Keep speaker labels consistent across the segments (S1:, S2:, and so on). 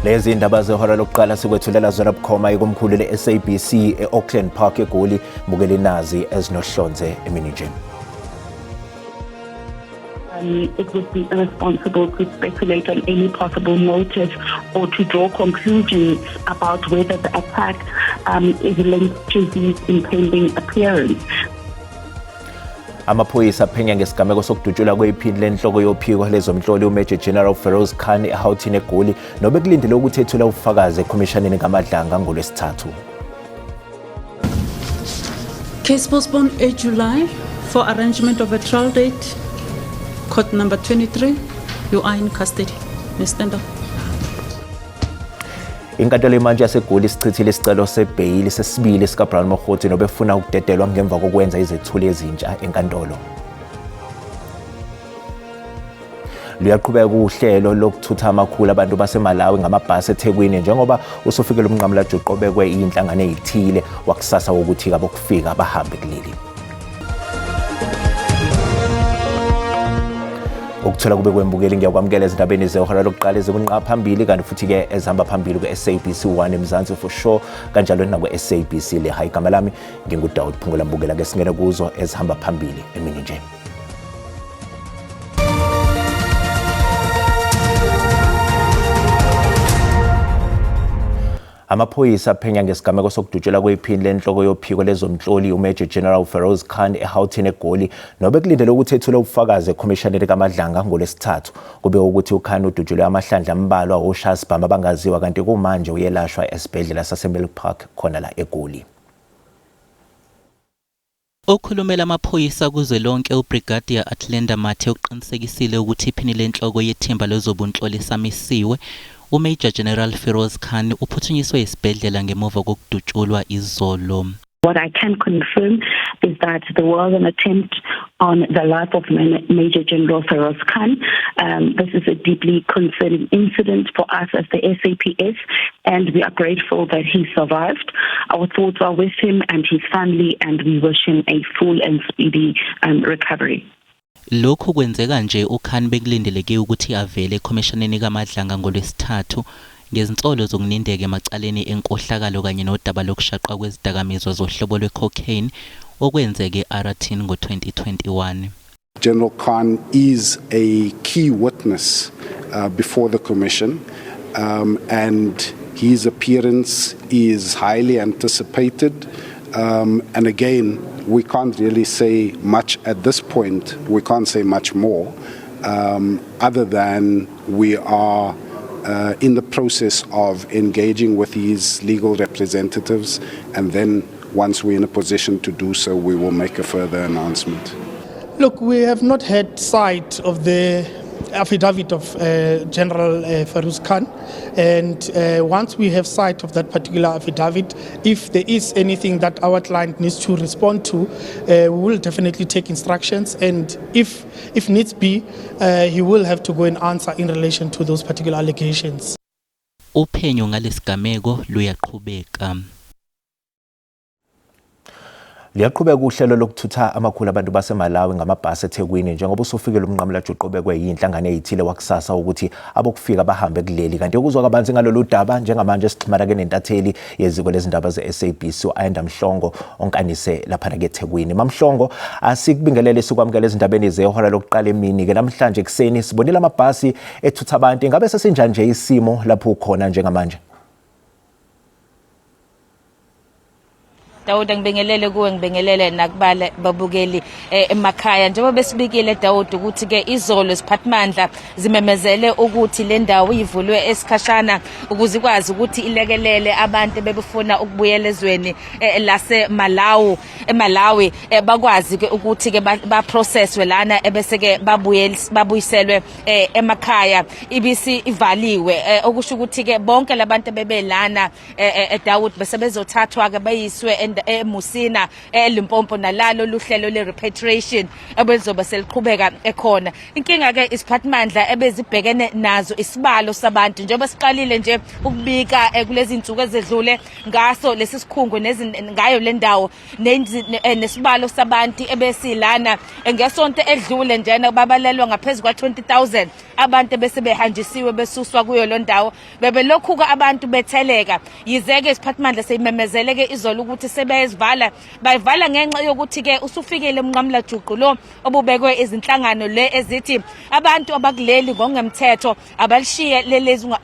S1: Lezi indaba zehora lokuqala sikwethulela zona bukhoma ikomkhulu le-SABC e-Auckland Park eGoli. Bukela inazi ezinohlonze emini nje.
S2: It would be irresponsible to speculate on any possible motive or to draw conclusions about whether the attack is linked to his impending appearance.
S1: Amaphoyisa aphenya ngesigameko sokudutshulwa kwephini lenhloko yophiko lezomhloli uMajor General Feroz Khan eHoughton eGoli nobekulindele ukuthi ethule ubufakazi ekhomishaneni kaMadlanga ngoLwesithathu.
S3: Case postponed 8 July for arrangement of a trial date. Court number 23. You are in custody. May stand up.
S1: Inkantolo yemantshi yaseGoli isichithile isicelo sebheyili sesibili sikaBrown Mokgotsi nobefuna ukudedelwa ngemva kokwenza izethulo ezintsha enkantolo. Luyaqhubeka uhlelo lokuthutha amakhulu abantu baseMalawi ngamabhasi eThekwini njengoba usufikele umnqamulajuqu obekwe iy'nhlangano ey'thile wakusasa wokuthi abokufika bahambe kuleli. Ukuthola kube kwembukeli, ngiyakwamukela ezindabeni zehora lokuqala ezikunqa phambili kanti futhi-ke ezihamba phambili kwi-SABC 1 eMzansi for sure, kanjalo nakwi-SABC Leha. Igama lami nginguDawud Phungula. Mbukela ke singene kuzo ezihamba phambili emini nje. Amaphoyisa aphenya ngesigameko sokudutshulwa kwephini lenhloko yophiko lezomhloli uMajor General Feroz Khan eHoughton eGoli nobekulindele ukuthi ethule ubufakazi ekhomishaneni kaMadlanga ngoLwesithathu. Kube ukuthi uKhan udutshulwe amahlandla ambalwa oshayisibhamu abangaziwa kanti kumanje uyelashwa esibhedlela saseMilk Park khona la eGoli.
S4: Okhulumela amaphoyisa kuzwelonke uBrigadier Athlenda Mathe uqinisekisile ukuthi iphini lenhloko yethimba lezobunhloli esamisiwe, uMajor General Firoz Khan uphuthunyiswe esibhedlela ngemuva kokudutshulwa izolo.
S2: What I can confirm is that there was an attempt on the life of Major General Feroz Khan. This is a deeply concerning incident for us as the SAPS, and we are grateful that he survived. Our thoughts are with him and his family, and we wish him a full and speedy recovery.
S4: Lokhu kwenzeka nje uKhan bekulindeleke ukuthi avele ekhomishaneni kaMadlanga ngoLwesithathu ngezinsolo zokunindeka emacaleni enkohlakalo kanye nodaba lokushaqwa kwezidakamizwa zohlobo lwe-cocaine okwenzeke e-Aeroton ngo-2021.
S5: General Khan is a key witness before the Commission, and his appearance is highly anticipated. And again, we can't really say much at this point. We can't say much more other than we are in the process of engaging with his legal representatives, and then once we're in a position to do so, we will make a further announcement.
S6: Look, we have not had sight of the affidavit of General Feroz Khan, and once we have sight of that particular affidavit, if there is anything that our client needs to respond to, we will definitely take instructions, and if needs be, he will have to go and answer in relation to those particular allegations.
S4: Uphenyo ngalesigameko luyaqhubeka.
S1: Liyaqhubeka uhlelo lokuthutha amakhulu abantu baseMalawi ngamabhasi eThekwini njengoba usufikile umnqamulajuqu obekwe yinhlangano eyithile wakusasa ukuthi abokufika bahambe kuleli. Kanti ukuzwa kabanzi ngalolu daba njengamanje sixhumana ke nentatheli yeziko lezindaba ze-SABC u-Ayanda Mhlongo onkanise laphana ke eThekwini. MaMhlongo, asikubingelele sikwamukele ezindabeni zehora lokuqala emini ke namhlanje ekuseni sibonile amabhasi ethutha abantu. Ingabe sesinjani nje isimo lapho ukhona njengamanje?
S7: Dawud, ngibingelele kuwe, ngibingelele nakubale babukeli emakhaya. Njengoba besibikile Dawud ukuthi ke izolo isiphathimandla zimemezele ukuthi le ndawo ivulwe esikhashana ukuze ikwazi ukuthi ilekelele abantu bebefuna ukubuyela ezweni lase Malawi eMalawi, bakwazi ke ukuthi ke ba processwe lana ebese ke babuyiselwe emakhaya. Ibisi ivaliwe, okusho ukuthi ke bonke labantu bebelana, Dawud, bese bezothathwa ke bayiswe eMusina eLimpopo nalalo luhlelo le repatriation ebelizobe seliqhubeka ekhona. Inkinga ke isiphathimandla ebezibhekene nazo isibalo sabantu, njengoba siqalile nje ukubika kulezi insuku ezedlule ngaso lesi sikhungo ngayo le ndawo nesibalo sabantu ebesilana ngesonto edlule njena babalelwa ngaphezulu kwa 20,000. abantu bese behanjisiwe besuswa kuyo lo ndawo. Bebelokhu-ke abantu betheleka, yize-ke isiphathimandla seyimemezele-ke izolo ukuthi sebeyivala, bayivala ngenxa yokuthi-ke usufikile umnqamulajuqu lo obubekwe izinhlangano le ezithi abantu abakuleli ngokungemthetho abalishiye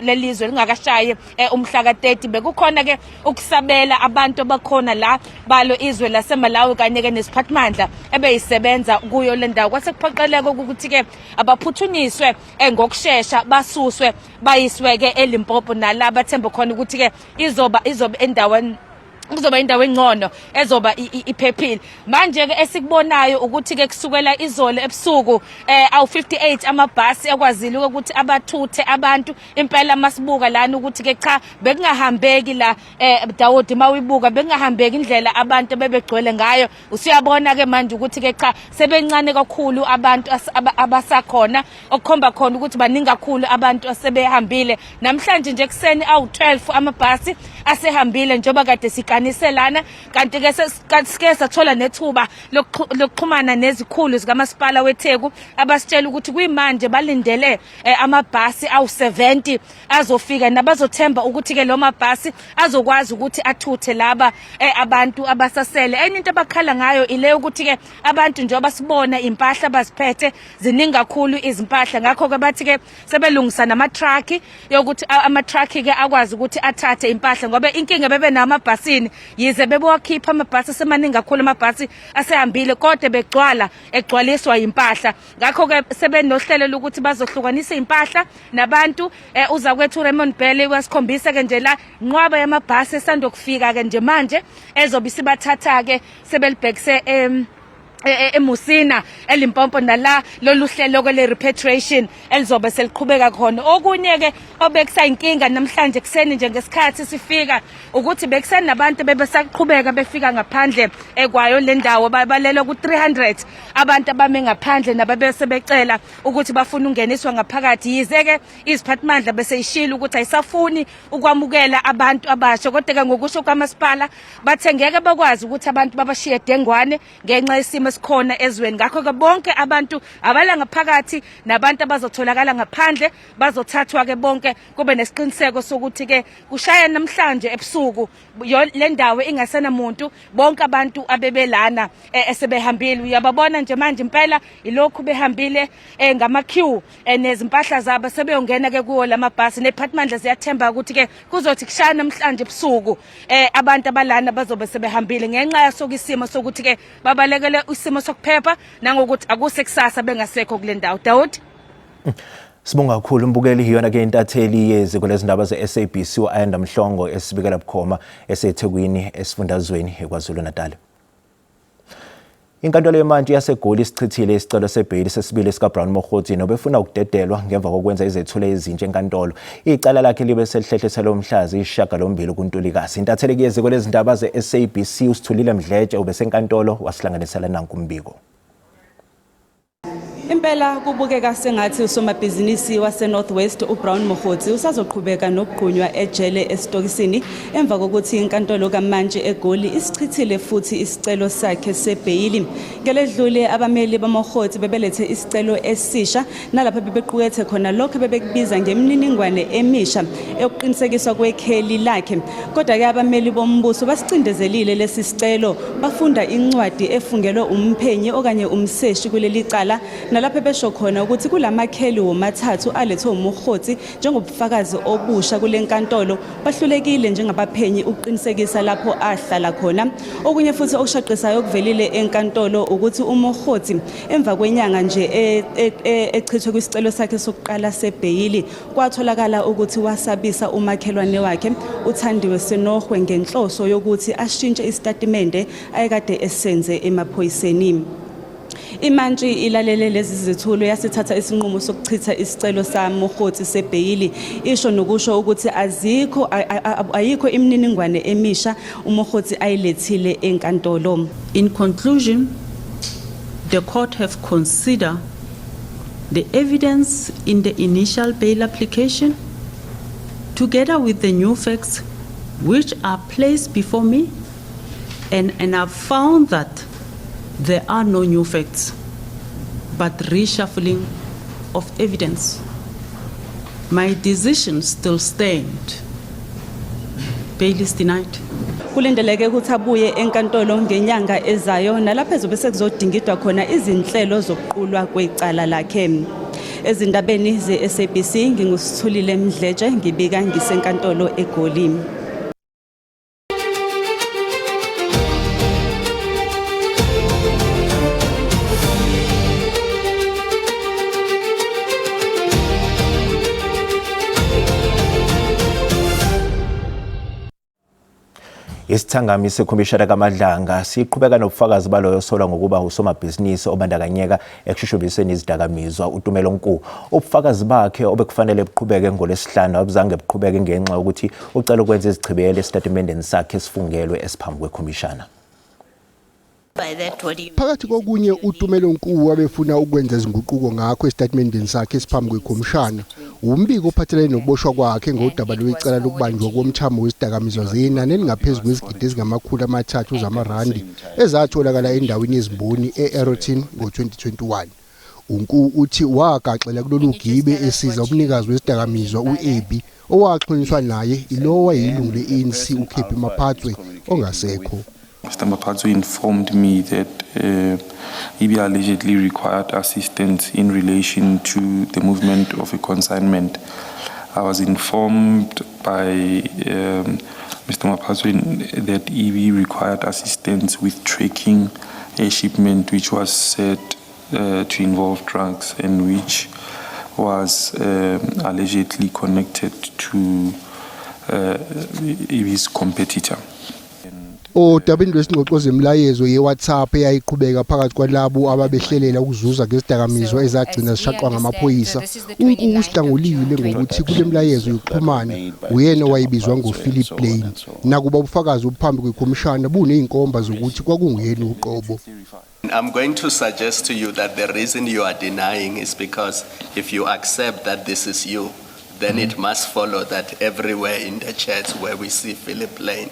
S7: lelizwe lingakashayi umhla ka-30. Bekukhona-ke ukusabela abantu abakhona la balo izwe laseMalawi kanye-ke nesiphathimandla ebeyisebenza kuyo le ndawo. Kwase kuphoqeleka ukuthi-ke abaphuthunyiswe ngokushesha basuswe bayiswe-ke eLimpopo, nala bathemba khona ukuthi-ke izoba endaweni, kuzoba indawo engcono ezoba iphephile. Manje ke esikubonayo ukuthi ke kusukela izolo ebusuku awu 58 amabhasi akwazile ukuthi abathuthe abantu. Impela masibuka lana ukuthi ke cha, bekungahambeki la, Dawudi, mawuyibuka bekungahambeki indlela abantu bebegcwele ngayo. Usuyabona ke manje ukuthi ke cha, sebencane kakhulu abantu abasakhona, okukhomba khona ukuthi baningi kakhulu abantu asebehambile. Namhlanje nje kuseni awu-12 amabhasi asehambile njengoba kade sikanise lana. Kanti ke sike sathola nethuba lokuxhumana nezikhulu zikamasipala weTheku abasitshela ukuthi kuyimanje balindele amabhasi awu-70 azofika, nabazothemba ukuthi-ke lo mabhasi azokwazi ukuthi athuthe laba abantu abasasele. Enye into abakhala ngayo ile ukuthi-ke abantu njengoba sibona impahla baziphethe ziningi kakhulu izimpahla, ngakho-ke bathi-ke sebelungisa nama-truck yokuthi ama-truck-ke akwazi ukuthi athathe impahla, ngoba inkinga bebe nawo amabhasini, yize bebewakhipha amabhasi asemaningi kakhulu amabhasi asehambile, kodwa begcwala egcwaliswa yimpahla. Ngakho-ke sebenohlelo lokuthi bazohlukanisa impahla nabantu. Uzakwethu Raymond Bhele wasikhombisa-ke nje la nqwaba yamabhasi esandokufika-ke nje manje ezobe isibathatha-ke sebelibhekise eMusina eLimpopo, nala lolu hlelo ke le repatriation elizobe seliqhubeka khona. Okunye ke obekusayinkinga namhlanje kuseni nje ngesikhathi sifika ukuthi bekusenabantu bebesaqhubeka befika ngaphandle ekwayo le ndawo, babalelwa ku-300 abantu abame ngaphandle nababese becela ukuthi bafuna ungeniswa ngaphakathi, yize ke iziphathimandla bese ishilo ukuthi ayisafuni ukwamukela abantu abasha. Kodwa ke ngokusho kwamasipala bathe ngeke bakwazi ukuthi abantu babashiye dengwane ngenxa yesimo esikhona ezweni. Ngakho-ke bonke abantu abala ngaphakathi nabantu abazotholakala ngaphandle bazothathwa-ke bonke, kube nesiqiniseko sokuthi-ke kushaya namhlanje ebusuku le ndawo ingasenamuntu, bonke abantu abebelana esebehambile. Uyababona nje manje impela ilokhu behambile ngama-queue nezimpahla zabo sebeyongena ke kuwo lamabhasi. Nephathimandla ziyathemba ukuthi ke kuzothi kushaya namhlanje ebusuku abantu abalana bazobe sebehambile ngenxa yaso isimo sokuthi ke babalekele isimo sokuphepha nangokuthi akuse kusasa bengasekho kule ndawo, Daud.
S1: Sibonga kakhulu umbukeli. Iyona ke intatheli yeziko lezindaba ze-SABC u-Ayanda Mhlongo esibikela bukhoma eseThekwini esifundazweni eKwaZulu Natal. Inkantolo yemantshi yaseGoli isichithile isicelo sebheyili sesibili sikaBrown Mogotsi nobefuna ukudedelwa ngemva kokwenza izethulo ezintsha enkantolo. Icala lakhe libe selihlehliselwe umhla ziyisishiyagalombili kuNtulikazi. Intatheli yeziko lezindaba ze-SABC uSithulile Mdletshe ubesenkantolo wasihlanganisela nanku umbiko.
S3: Impela kubukeka sengathi usomabhizinisi wase-North West uBrown Mogotsi usazoqhubeka nokugqunywa ejele esitokisini emva kokuthi inkantolo kamantshi eGoli isichithile futhi isicelo sakhe sebheyili. Ngeledlule abameli baMogotsi bebelethe isicelo esisha nalapho bebequkethe khona lokho bebekubiza ngemininingwane emisha eyokuqinisekiswa kwekheli lakhe. Kodwa-ke abameli bombuso basicindezelile lesi sicelo, bafunda incwadi efungelwe umphenyi okanye umseshi kuleli cala, nalapho besho khona ukuthi kulamakheli womathathu alethwe uMogotsi njengobufakazi obusha kule nkantolo, bahlulekile njengabaphenyi ukuqinisekisa lapho ahlala khona. Okunye futhi okushaqisayo okuvelile enkantolo ukuthi uMogotsi emva kwenyanga nje echithwe kwisicelo sakhe sokuqala sebheyili, kwatholakala ukuthi wasabisa umakhelwane wakhe uThandiwe Senohwe ngenhloso yokuthi ashintshe isitatimende ayekade esenze emaphoyiseni. Imantshi ilalele lezi zethulo yasithatha isinqumo sokuchitha isicelo saMogotsi sebheyili, isho nokusho ukuthi azikho ayikho imininingwane emisha uMogotsi ayilethile enkantolo.
S8: In conclusion, the court have considered the evidence in the initial bail application together with the new facts which are placed before me, and I've found that there are no new facts but reshuffling of evidence. My decision still stand. Bail is denied.
S3: Kulindeleke ukuthi abuye enkantolo ngenyanga ezayo nalapho ezobe sekuzodingidwa khona izinhlelo zokuqulwa kwecala lakhe. Ezindabeni ze-SABC nginguSithulile Mdletshe ngibika ngisenkantolo eGoli.
S1: Isithangami sekhomishana kaMadlanga siqhubeka nobufakazi baloyo osolwa ngokuba usomabhizinisi obandakanyeka ekushushumbiseni izidakamizwa uTumelo Nku. Ubufakazi bakhe obekufanele buqhubeke ngoLwesihlanu abuzange buqhubeke ngenxa yokuthi ucela ukwenza izichibiyelo esitatimendeni sakhe esifungelwe esiphambi kwekhomishana.
S9: Phakathi kokunye uTumelo Nkuwu wabefuna ukwenza izinguquko ngakho esitatimendeni sakhe esiphambi kwekhomishana wumbiko ophathelene nokuboshwa kwakhe ngodaba lwecala lokubanjwa komthamo wezidakamizwa zenani elingaphezu kwezigidi ezingama-300 zamarandi ezatholakala endaweni yezimboni e-Aeroton ngo-2021. UNku uthi wagaxela kulolu gibe esiza umnikazi wesidakamizwa u-Abby owaxhunyiswa naye ilowo wayeyilungu le-ANC uKebby Maphatsoe ongasekho.
S10: Mr. Maphatsoe informed me that Ibi allegedly required assistance in relation to the movement of a consignment. I was informed by Mr. Maphatsoe that Ibi required assistance with tracking a shipment which was said to involve drugs and which was allegedly connected to Ibi's competitor.
S9: Odabeni lwesingxoxo zemlayezo ye-WhatsApp eyayiqhubeka phakathi kwalabo ababehlelela ukuzuza ngezidakamizwa ezagcina zishaqwa ngamaphoyisa, uNku usihlangulile ngokuthi kule mlayezo yokuxhumana uyena owayebizwa ngoPhilip Blaine, nakuba ubufakazi obuphambi kwekhomishana bunezinkomba zokuthi kwakunguyena uqobo.
S11: I'm going to suggest to you that the reason you are denying is because if you accept that this is you, then it must follow that everywhere in the church where we see Philip Lane,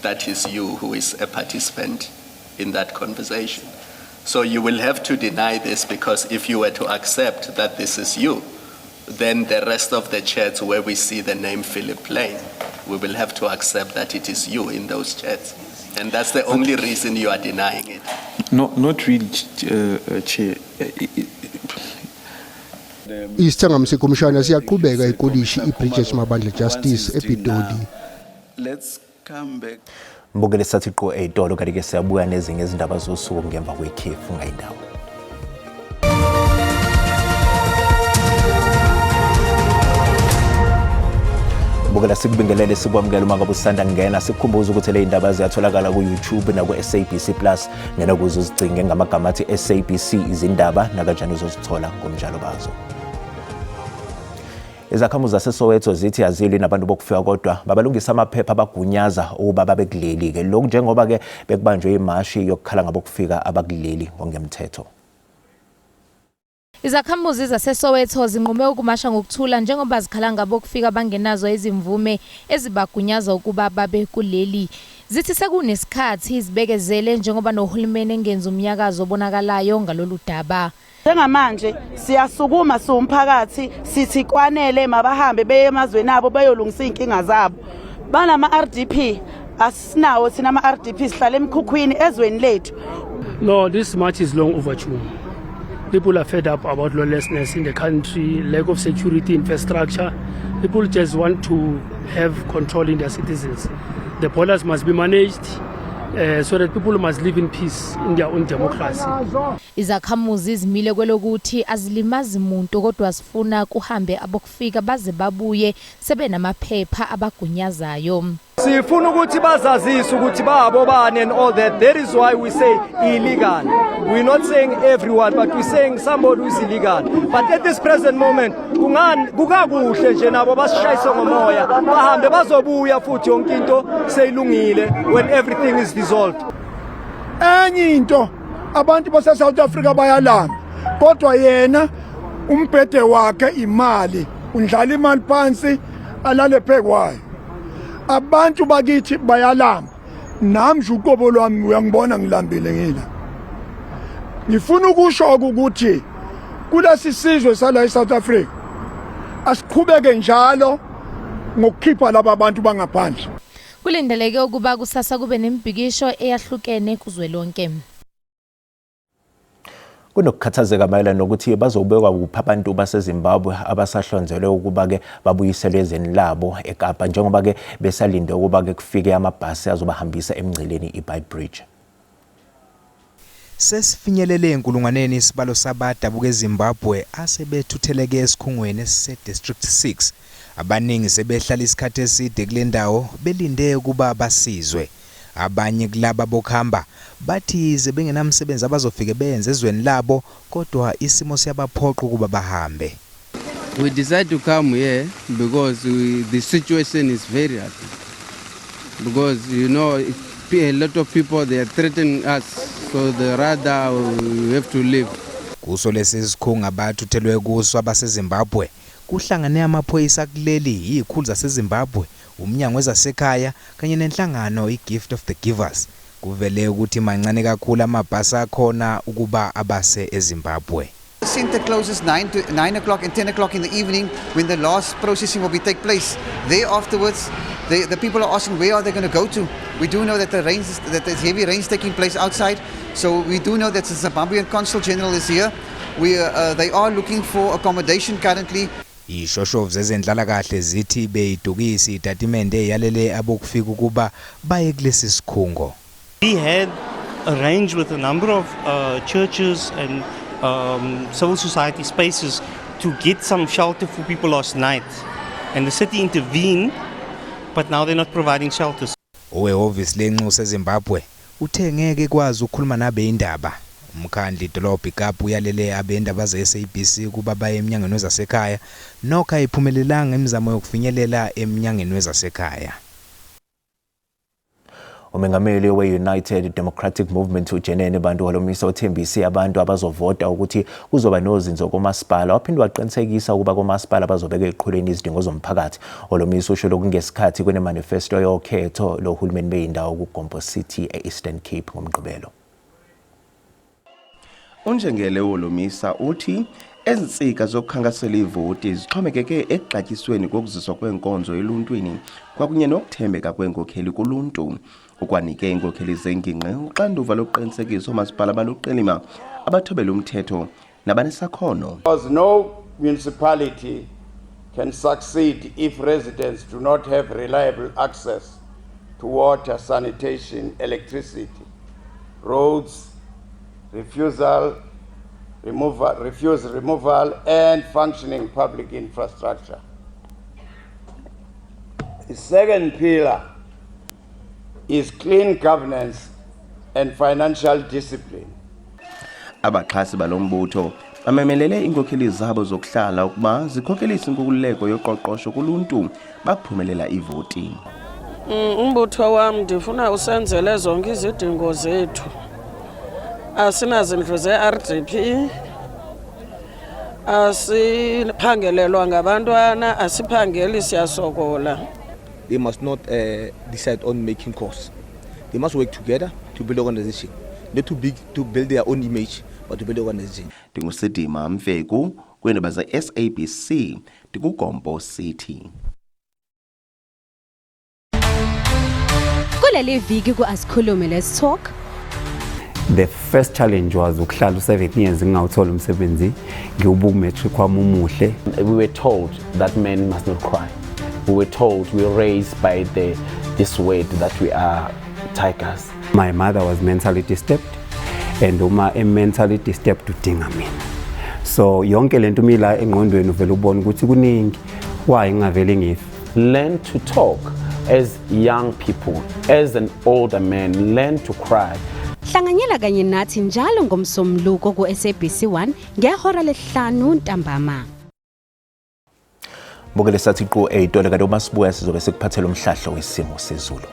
S11: that is you who is a participant in that conversation. So you will have to deny this, because if you were to accept that this is you, then the rest of the church where we see the name Philip Lane, we will have to accept that it is you in those chats. And that's the only reason you are denying it.
S10: No, not really, Chair.
S9: Isithangami sekhomishana siyaqhubeka ekolishi iBridget Mabandla Justice ePitoli.
S12: Let's come back.
S1: Mbukeli, sathi qo ey'tolo, kanti-ke siyabuya nezinye izindaba zosuku ngemva kwekhefu ngayindawo. Bukela, sikubingelele, sikwamukela uma ngabe usanda kungena. Sikukhumbuza ukuthi le ndaba ziyatholakala ku-YouTube naku-SABC Plus. Ngena kuze uzicinge ngamagama athi SABC izindaba, nakanjani uzozithola ngomnjalo bazo. Izakhamuzi zaseSoweto zithi azilwi nabantu bokufika, kodwa babalungisa amaphepha abagunyaza ukuba babe kuleli-ke. Lokhu njengoba-ke bekubanjwe imashi yokukhala ngabokufika abakuleli ngokungemthetho.
S7: Izakhamuzi zaseSoweto zinqume ukumasha ngokuthula njengoba zikhala ngabokufika bangenazo izimvume ezibagunyaza ukuba babe kuleli. Zithi sekunesikhathi zibekezele njengoba nohulumeni engenzi umnyakazo obonakalayo ngalolu daba.
S13: Njengamanje siyasukuma siwumphakathi, sithi kwanele, mabahambe beye emazweni abo beyolungisa iy'nkinga zabo. Banama-RDP, asinawo thina ama-RDP, sihlala emikhukhwini ezweni lethu.
S14: No, this march is long overdue. People are fed up about lawlessness in the country, lack of security infrastructure. People just want to have control in their citizens. The borders must be managed so that people must live in peace in their own democracy.
S7: Izakhamuzi zimile kwelokuthi azilimazi muntu, kodwa zifuna kuhambe abokufika baze babuye sebenamaphepha abagunyazayo.
S15: Sifuna ukuthi bazazise ukuthi babo bani and all that. That is why we say illegal. We're not saying everyone, but we're saying somebody who is illegal. But at this present moment, kungani kukakuhle nje nabo basishayise ngomoya, bahambe, bazobuya futhi yonke into seyilungile when everything is dissolved.
S16: Enye into, abantu base South Africa bayalamba, kodwa yena umbhede wakhe imali, undlala imali phansi alale phekwayo. Abantu bakithi bayalamba, nami nje uqobo lwami uyangibona ngilambile. Ngila ngifuna ukusho ukuthi kulesi sizwe sala eSouth Africa Asiqhubeke njalo ngokukhipha laba bantu bangaphandle.
S17: Kulindeleke ukuba kusasa kube nemibhikisho eyahlukene kuzwelonke.
S1: Kunokukhathazeka mayelana nokuthi bazobekwa kuphi abantu baseZimbabwe abasahlonzelwe ukuba-ke babuyiselwe ezweni labo eKapa, njengoba-ke besalinde ukuba-ke kufike amabhasi azobahambisa emngceleni iBeitbridge.
S18: Sesifinyelele enkulungwaneni isibalo sabadabuka eZimbabwe asebethutheleke esikhungweni esise-District 6. Abaningi sebehlala isikhathi eside kule ndawo belinde ukuba basizwe. Abanye kulaba bokuhamba bathi yize bengenamsebenzi abazofike beyenze ezweni labo kodwa isimo siyabaphoqa ukuba bahambe.
S19: We decide to come here because the situation is very hard. Because a lot of people, they are threatening us, so the rather we have to leave.
S18: Kuso lesi sikhungo abathuthelwe kuso abaseZimbabwe kuhlangane amaphoyisa kuleli, izikhulu zaseZimbabwe, umnyango wezasekhaya kanye nenhlangano iGift of the Givers. Kuvele ukuthi mancane kakhulu amabhasi akhona ukuba abase eZimbabwe.
S20: The center closes 9 to 9 o'clock and 10 o'clock in the evening when the last processing will be take place. There afterwards, the people are asking where are they going to go to. We do know that that there's heavy rains taking place outside. So we do know that the Zimbabwean Consul General is here. They are looking for accommodation currently.
S18: Ishoshovu zezenhlalakahle zithi beyidukisa itatimende eyalele abokufika ukuba baye kulesi sikhungo.
S21: We had arranged with a number of churches and civil society spaces to get some shelter for people last night. And the city intervened, but now they're not providing shelters.
S18: Owehhovisi lenxusa eZimbabwe uthe ngeke kwazi ukukhuluma nabezindaba. Umkhandlu idolobha iKapa uyalele abendaba ze-SABC ukuba baye emnyangweni wezasekhaya, nokho ayiphumelelanga imizamo yokufinyelela emnyangweni wezasekhaya.
S1: Umengameli we-United Democratic Movement uJenene Bantu Holomisa uthembise abantu abazovota ukuthi kuzoba nozinzo komasipala, waphinde waqinisekisa ukuba komasipala bazobeka eqhulwini izidingo zomphakathi. Holomisa usho lokhu ngesikhathi kunemanifesto yokhetho lohulumeni beyindawo kuGompo City e-Eastern Cape ngoMgqibelo.
S22: Unjengele Holomisa uthi ezinsika zokukhankasela ivoti zixhomekeke ekuxatyisweni kokuziswa kwenkonzo eluntwini kwakunye nokuthembeka kweenkokheli kuluntu. Ukwanike iinkokheli zengingqi uxanduva lokuqinisekisa oomasipala baluqilima abathobela umthetho nabanesakhono.
S23: Because no municipality can succeed if residents do not have reliable access to water, sanitation, electricity, roads, refuse removal, and functioning public infrastructure. The second pillar is clean governance and financial discipline.
S22: Abaxhasi balo mbutho bamemelele iinkokheli zabo zokuhlala ukuba zikhokhelise inkululeko yoqoqosho kuluntu bakuphumelela ivoti.
S24: Umbutho wam ndifuna usenzele zonke izidingo zethu. Asinazindlu ze-RDP, asiphangelelwa ngabantwana, asiphangeli, siyasokola.
S25: They must not decide on making calls. They must work together to build organization, not to build their own image, but to build organization.
S22: NdinguSidima Mfeku kwiindaba ze-SABC ndikuGompo City.
S26: Kuleli viki ku-Asikhulume, Let's Talk.
S27: The first challenge was ukuhlala u-7 years ngingawuthola umsebenzi, ngiwubuka umatric wami umuhle.
S28: We were told that men must not cry. We were told, we were raised by this word that we are tigers.
S27: My mother was mentally disturbed, and uma e-mentally disturbed udinga mina, so yonke lento umila engqondweni uvele ubone ukuthi kuningi, why ngingavele ngife.
S28: Learn to talk as young people, as an older man, learn to cry.
S26: Hlanganyela kanye nathi njalo ngomsombuluko ku-SABC 1 ngehora lesihlanu ntambama.
S1: Bukele sathi qu ey'tolo, kanti uma sibuya sizobe sikuphathela umhlahlo wesimo sezulu.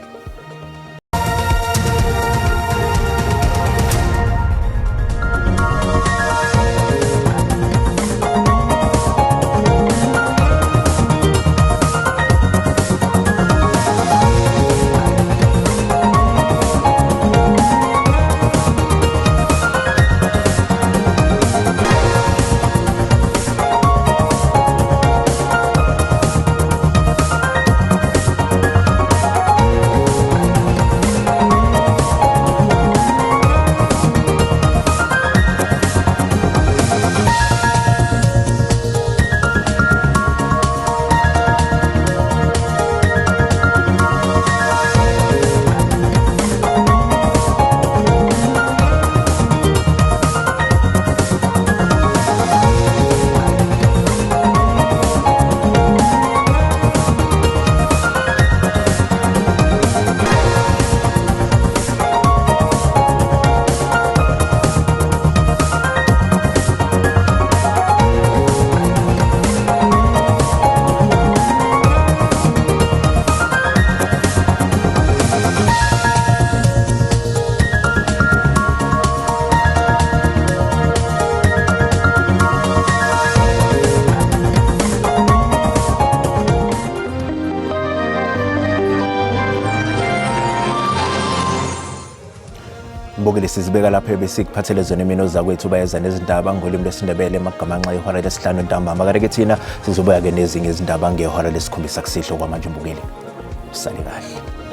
S1: Mbukeli, sizibeka lapho ebesikuphathele zona emini. Ozakwethu bayeza nezindaba ngolimi lwesiNdebele emakugamanxa ihora lesihlanu ntambama, kanti-ke thina sizobuya-ke nezinye izindaba ngehora lesikhombisa kusihlwa. Kwamanje mbukeli, usale kahle.